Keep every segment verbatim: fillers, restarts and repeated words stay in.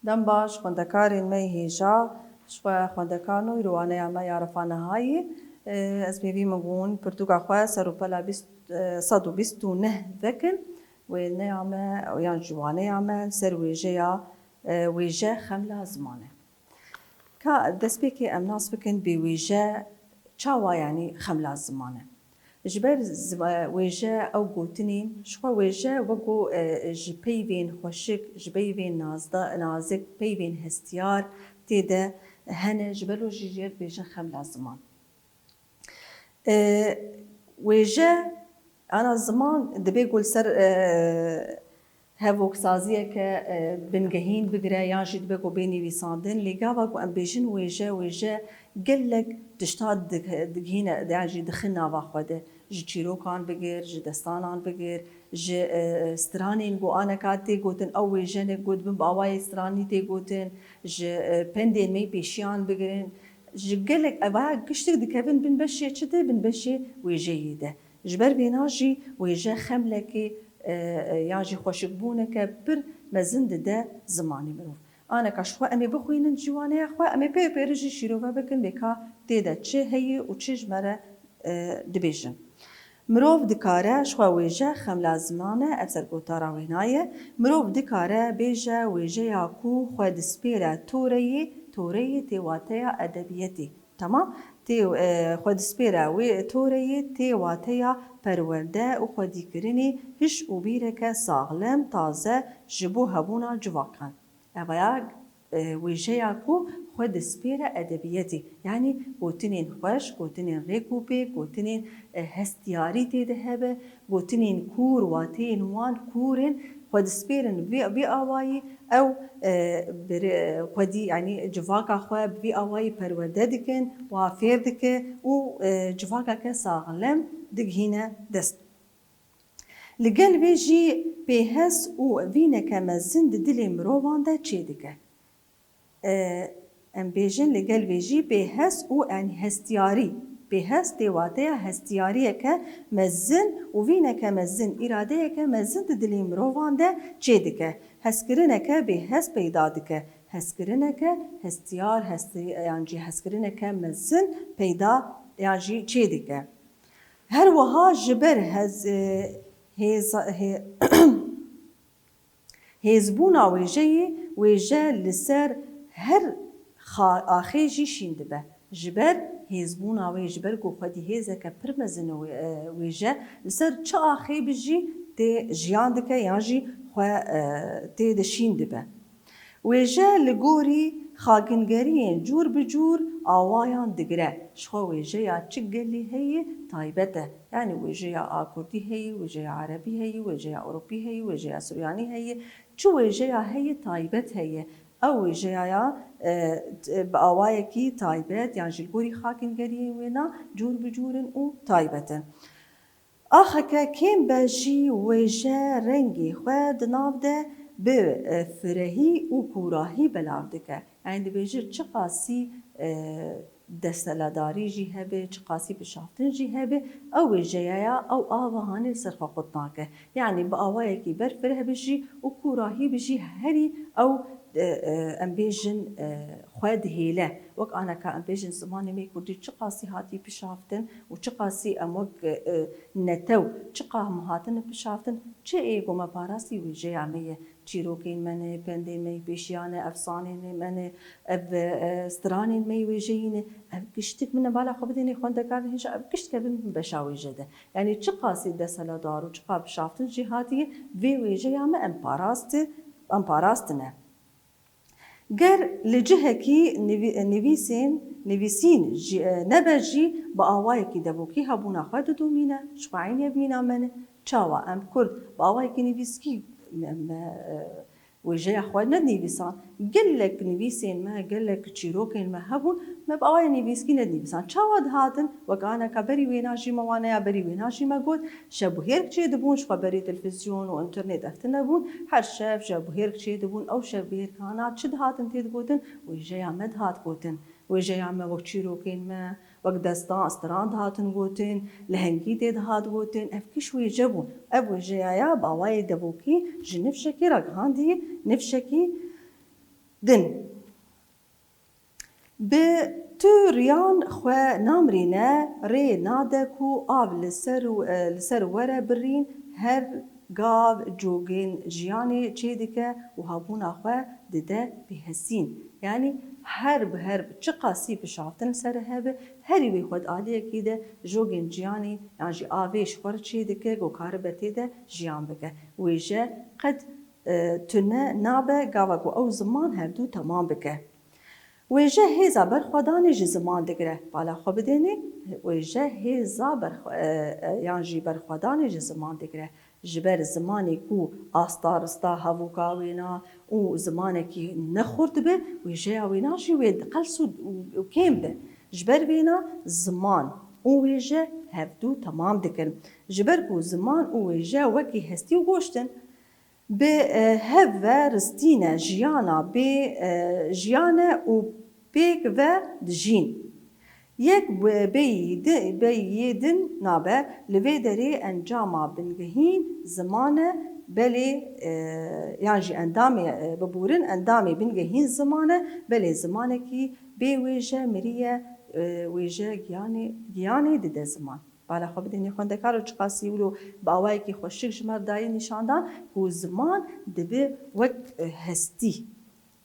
Dem baş, xwendekarên me yê hêja, ji xwe xwendekarno îro waneya me ya refa nehayî. Ez pêvî min bûn pirtûka xwe ser û pela bîst, sed û bîst û neh vekin. Wêneya me, yan jî waneya me ser wêjeya, e, wêje xemla ziman e. Ka destpêkê em nas bikin bê wêje çawa, yanî xemla ziman e. Ji ber zi-, wêje ew gotinên, ji xwe wêje wek ku, e, ji peyvên xweşik, ji peyvên nazda-, nazik, peyvên hestiyar tê de hene, ji ber wê jî jê dibêjin xemla ziman. E, wêje, ana ziman dibê ku li ser, e, hevoksaziyeke, e, bingehîn bigire yan jî dibe ku bê nivîsandin. Lê gava ku em bêjin wêje, wêje gelek tişta dig-, digihîne, yan jî dixin nava xwe de. Ji çîrokan bigir, ji destanan bigir, ji, e, stranên ku aneka tê gotin, ew wêje ne ku dibin bi awayê stranî tê gotin, ji, e, pendên me yê pêşiyan bigirin. Ji gelek evaya giştik dikevin bin beşê çi de, bin beşê wêjeyê de. Ji ber vêna jî wêje xemlekê, e, e, yan jî xweşikbûneke pir mezin dide zimanê mirov. Aneka ji xwe em ê bixwînin ji waneya xwe, em ê pê pêri jî şîrove bikin, bê ka tê de çi heye û çi ji me re, e, dibêjin. Mirov dikare, ji xwe wêje xemla ziman e, ev ser gotara wêna ye. Mirov dikare bêje wêjeya ku xwe dispêre toreyê, toreyê tê wateya edebiyetê. Tamam? Tê, e, xwe dispêre wê toreyê tê wateya perwerde û xwedîkirinê hiş û bîreke saxlem, taze ji bo hebûna civakan. Evaya, e, wêjeya ku xwe dispêre edebiyetê, yanî gotinên xweş, gotinên rêkûpêk, gotinên, e, hestiyarî tê de hebe, gotinên kûr, wateyên wan kûr in, xwe dispêrin vê, vê awayî ew, e, bi rê-, xwedî, yanî civaka xwe bi vî awayî perwerde dikin, wa fêr dike û, e, civakeke saxlem digihîne dest. Li gel vê jî pêhes û vîneke mezin di dilê mirovan de çêdike. E, em bêjin li gel vê jî pêhes û, yanî hestiyarî. Pêhes tê wateya hestiyariyeke mezin û vîneke mezin, îradeyeke mezin di dilê mirovan de çêdike. Hezkirineke bêhes peyda dike. Hezkirineke hestiyar, hesti-, yan jî hezkirineke mezin peyda yan jî çêdike. Her wiha ji ber hez-, e, hêza-, hê-, hêzbûna wêjeyê, wêje li ser her xa-, axê jî şîn dibe. Ji ber hêzbûna wê, ji ber ku xwedî hêzeke pir mezin e wê-, e, wêje, li ser çi axê bi jî tê jiyan dike yan jî xwe, e, tê de şîn dibe. Wêje li gorî xakingeriyên cûr bi cûr awayan digire. Ji xwe wêjeya çi gelî heye taybet e. Yanî wêjeya a kurdî heye, wêjeya erebî heye, wêjeya ewropî heye, wêjeya suryanî heye. Çi wêjeya heye taybet heye. Ew wêjeya ya, e, t-, bi awayekî taybet yan jî li gorî xakingeriyên wêna cûr bi cûr in û taybet in. Axeke kêm be jî wêje rengê xwe di nav de bi, e, firehî û kûrahî belav dike. Yanî dibêje çiqasî, e, desthilatdarî jî hebe, çiqasî bişaftin jî hebe, ew wêjeya ya, ew ava hanê li ser xwe qut nake. Yanî bi awayekî ber fireh bi jî û kûrahî bi jî herî ew, e, e, em bêjin, e, xwe dihêle. Wek aneka em bêjin zimanê me kurdî çiqasî hatî bişaftin û çiqasî em wek, e, e, netew çiqa hema hatine bişaftin, çi ê ku me parastî wêjeya me ye. Çîrokên me ne, pendên me yê pêşiya ne, efsanên me ne, ev, e, stranên me yê wêjeyî ne. Ev giştik min e, bala xwe bidênê xwendekarên hêja, ev giştke bin beşa wêje de. Yanî çiqasî desthilatdar û çiqa bişaftin jî hatiye, vê wêjeya me em parasti, em parastine. Ger li cihekî nivî-, nivîsên, nivîsîn jî, e, nebe jî bi awayekî devokî hebûna xwe didomîne, ji xwe eynî ev mîna me ne. Çawa em kurd bi awayekî nivîskî me, me, e, wêjeya xwe nedinivîsan? Gelek nivîsên me, gelek çîrokên me hebûn, me bi awayê nivîskî nedinivîsan. Çawa dihatin? Wek aneka berî wêna jî me waneya, berî wêna jî me got, şebuhêrk çêdibûn, ji xwe berî televîzyon û înternet ev tune bûn. Her şev şebuhêrk çêdibûn, ew şebuhêrkana çi dihatin tê digotin? Wêjeya me dihat gotin. Wêjeya me wek çîrokên me, wek destan, stran dihatin gotin, lehengî tê dihat gotin. Ev kiş wêje bûn. Ev wêjeya ya bi awayê devokî ji nifşekî ragihandî nifşekî Din. Bi tu riyan xwe namrîne, rê nade ku av li ser, e, li ser were birîn, her gav cogên jiyanê çêdike û hebûna xwe dide bêhesîn. Yanî her bi her çiqasî pişaftin li ser hebe, herî wê xwe di aliyekî de jogên jiyanê yan jî avê ji xwe re çêdike ku karibe tê de jiyan bike. Wêje qet, e, tune nabe gava ku ew ziman hevdû temam bike. Wêje hêza berxwedanê ji ziman digire. Bala xwe bidênê, wêje hêza berxwe-, e, e, yan jî berxwedanê ji ziman digire. Ji ber zimanê ku asta rista hevûka wêna û zimanekî ne xurt be, wêjeya wêna jî wê diqels û, û, û kêm be. Ji ber vêna ziman û wêje hevdû temam dikin. Ji ber ku ziman û wêje wekî hestî û goşt in, bi, e, hev ve ristîne jiyana bê, e, jiyan e û pêk ve dijîn. Yek bi-, bêyî di-, bêyî din nabe, li vê derê encama bingehîn ziman e, belê, e, yan jî endamê, e, bibûrin, endamê bingehîn ziman e, belê zimanekî bê wêje miriye, e, wêje giyanê, giyanê dide ziman. Bala xwe bidênê xwendekar û çiqasî wilo bi awayekî xweşik ji me re dayî nîşandan ku ziman dibe wek, e, hestî.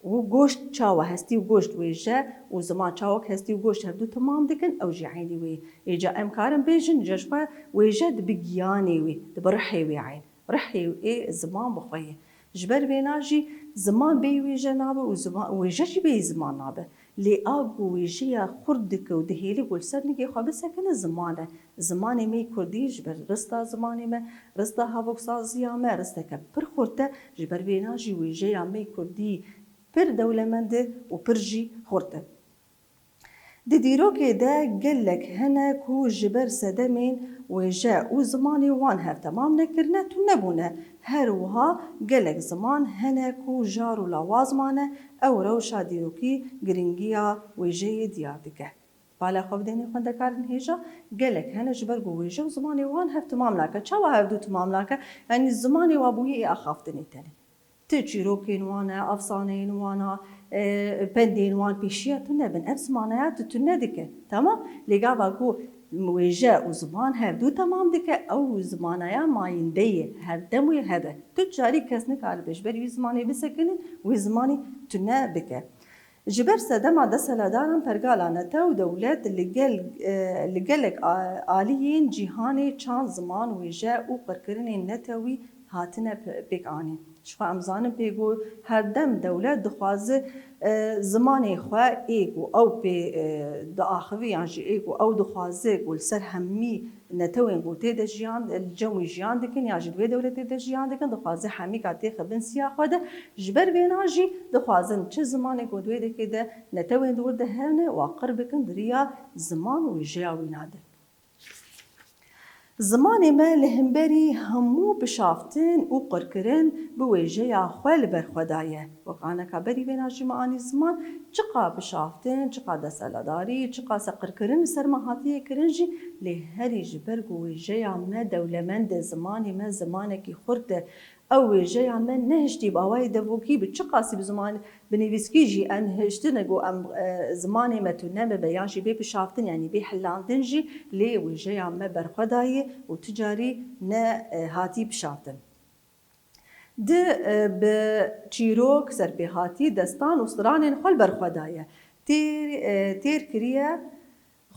Û goşt çawa hestî û goşt wêje û ziman çawek hestî û goşt hevdû temam dikin, ew jî eynî wê ye. Ê ca em karin bêjin, ji xwe wêje dibe giyanê wê, dibe rihê wê eyn. Rihê ê ziman bi xwe ye. Ji ber vêna jî ziman bêyî wêje nabe û ziman, wêje jî bêyî ziman nabe. Lê a ku wêjeya xurt dike û dihêle ku li ser nigê xwe bisekine ziman e. Zimanê me yê kurdî ji ber rista zimanê me, rista havoksaziya me, risteke pir xurt e, ji ber vêna jî wêjeya me yê kurdî pir dewlemend e û pir jî xurt e. Di dîrokê de gelek hene ku ji ber sedemên wêje û zimanê wan hev temam nekirine, tune bûne. Her wiha gelek ziman hene ku jar û lawaz mane, ew rewşa dîrokî giringiya wêjeyê diyar dike. Bala xwe bidênê xwendekarên hêja, gelek hene ji ber ku wêje û zimanê wan hev timam nake. Çawa hevdû timam nake? Yanî zimanê wa bûye ê axaftinê tenê. Tu çîrokên wan e, efsaneyên wan a, e, pendên wan pêşiya tu nebin. Ev zimanaya tu tune dike. Tamam? Lê gava ku wêje û ziman hevdû temam dike, ew zimanaya mayînde ye, hevdem wê hebe. Tu carî kes nikaribe ji ber wî zimanê bisekine, wî zimanî tune bike. Ji ber sedema desthilatdaran pergala netew û dewlet li gel, e, li gelek a-, aliyên cîhanê çand ziman, wêje û qirkirinên netewî hatine pe-, pêk anîn. Ji xwe em zanin pê ku her dem dewlet dixwaze, e, zimanê xwe ê ku ew pê, e, diaxivî yan jî ê ku ew dixwaze ku li ser hemî netewên ku tê de jiyan, li cem wî jiyan dikin yan jî di wê dewletê de jiyan dikin, dixwaze hemîka têxe bin siya xwe de. Ji ber vêna jî dixwazin çi zimanê ku di wê dekê de netewên di wir de hene, wa qir bikin di riya ziman û wêjeya wîna de. Zimanê me li hemberî hemû bişaftin û qirkirin bi wêjeya xwe li ber xwe daye. Wek aneka berî vêna jî me anî ziman, çiqa bişaftin, çiqa desthilatdarî, çiqase qirkirin li ser me hatiye kirin jî, lê herî ji ber ku wêjeya me dewlemend e, zimanê me zimanekî xurt e, ew wêjeya me nehiştî bi awayê devokî, bi çiqasî bi ziman, bi nivîskî jî em hiştine ku em, e, zimanê me tune bibe yan jî bê bişaftin, yanî bê hilandin jî, lê wêjeya me berxwe daye û tu carî ne, e, hatî bişaftin. Di, e, bi çîrok, serpêhatî, destan û stranên xwe li ber xwe daye. Têr, e, têr kiriye,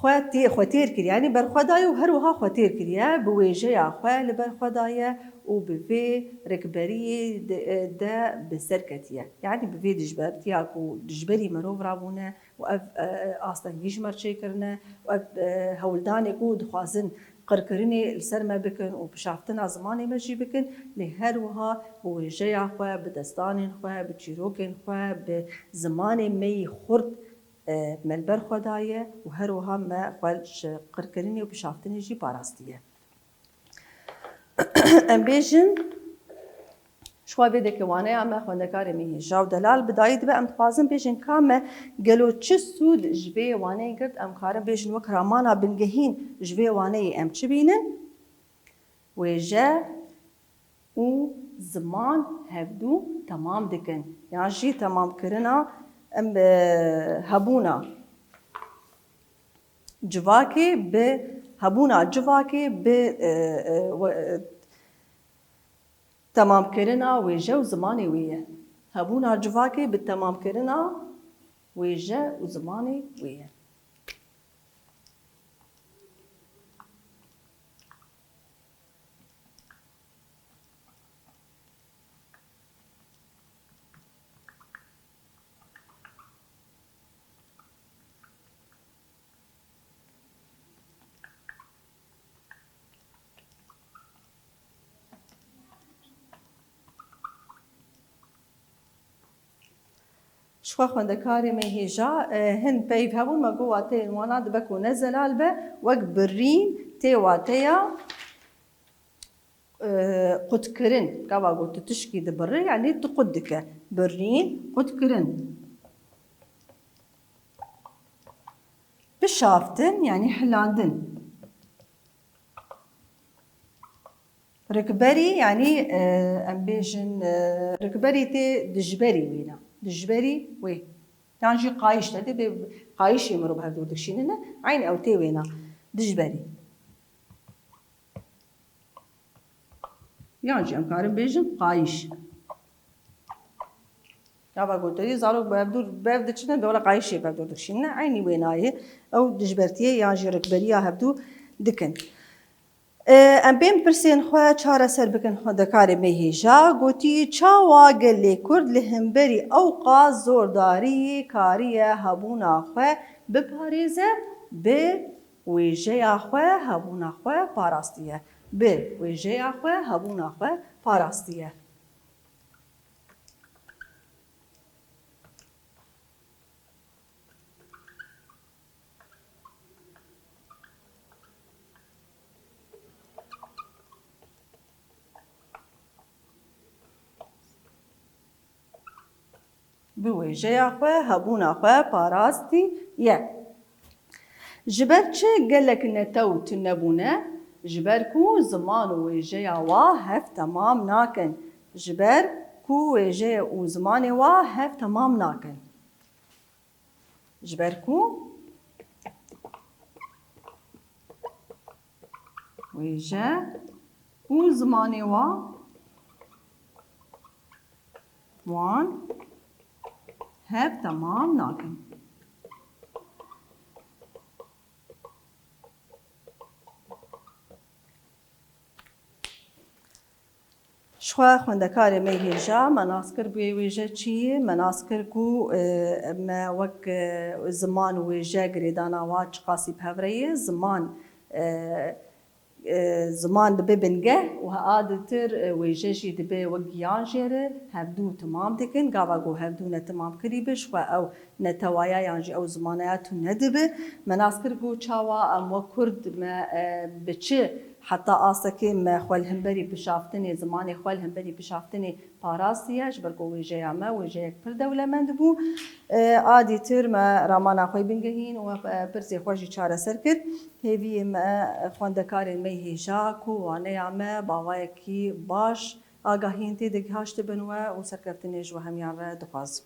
xwe tê-, xwe têr kiriye, yanî ber xwe daye û her wiha xwe têr kiriye, bi wêjeya xwe li ber xwe daye û bi vê rêkberiyê de, e, de bi ser ketiye. Yanî bi vê dijbertiya ku dijberî mirov rabûne, û ev, e, astengî ji me re çêkirine û ev, e, hewldanê ku dixwazin qirkirinê li ser me bikin û bişaftina zimanê me jî bikin, lê her wiha bi wêjeya xwe, bi destanên xwe, bi çîrokên xwe, bi zimanê me yî xurt, e, me li ber xwe daye û her wiha me xwe ji qirkirinê û bişaftinê jî parastiye. Em bêjin, ji xwe vê deke waneya me xwendekarê me hêja û delal bi dayî dibe. Em dixwazin bêjin ka me gelo çi sûd ji vê waneyê girt, em karin bêjin wek ramana bingehîn ji vê waneyê em çi bînin? Wêje û ziman hevdû temam dikin. Yan jî temamkirina em, e, hebûna civakê bi hebûna civakê bi, e, e, we-, e, temamkirina wêje û zimanê wê ye. Hebûna civakê bi temamkirina wêje û zimanê wê ye. Ji xwe xwendekarê me hêja, e, hin peyv hebûn, me got wateyên wana dibe ku ne zelal be, wek birîn tê wateya, e, qutkirin. Gava got tu tişkî dibirî, yanî tu qut dike. Birîn, qutkirin. Bişaftin, yanî hilandin. Rikberî, yanî, e, em bêjin, e, rikberî tê dijberî wê ne. Dijberî wê. Yan jî qayîş, te dê bê qayîşê mirov hevdûr dikişînine. Eynî ew tê wê ne. Dijberî. Yan jî em karin bêjin qayîş. Gava gotirî zarok bi hevdûr bev diçine, bi wela qayîşê bev dûr dikişîne. Eynî wênayê ew dijbertiyê yan jî rikberiya hevdû dikin. E, em bên pirsên xwe çareser bikin xwendekarê me hêja. Gotî, çawa gelê Kurd li hemberî ew qas zordariyê kariye hebûna xwe biparêze? Bi wêjeya xwe hebûna xwe parastiye. Bi wêjeya xwe hebûna xwe parastiye. Bi wêjeya xwe hebûna xwe parastiye. Ji ber çi gelek netew tune bûne? Ji ber ku ziman û wêjeya wa hev temam nakin. Ji ber ku wêje û zimanê wa hev temam nakin. Ji ber ku wêje û zimanê wa wan hev temam nakin. Ji xwe xwendekarê me hêja me nas kir bûyê wêje çi ye, me nas kir ku, e, me wek, e, ziman û wêje girêdana wa çiqasî bi hev re ye. Ziman, e, e, ziman dibe bingeh û a ditir, e, wêje jî dibe wek giyan jê re, hevdû timam dikin. Gava ku hevdû ne timam kirî be, ji xwe ew netewaya yan jî ew zimanaya tune dibe. Me nas kir ku çawa em wek Kurd me, e, bi çi heta astekê me xwe li hemberî pişaftinê, zimanê xwe li hemberî pişaftinê parastiye, ji ber ku wêjeya me wêjeyek pir dewlemend bû. E, a dîtir me ramana xwe bingehîn û, e, pirsê xwe jî çareser kir. Hêviyê me, xwendekarên me hêja ku waneya me bawayekî baş agahiyên tê de gihaştibin we û serkeftinê ji we hemiyan re dixwazim.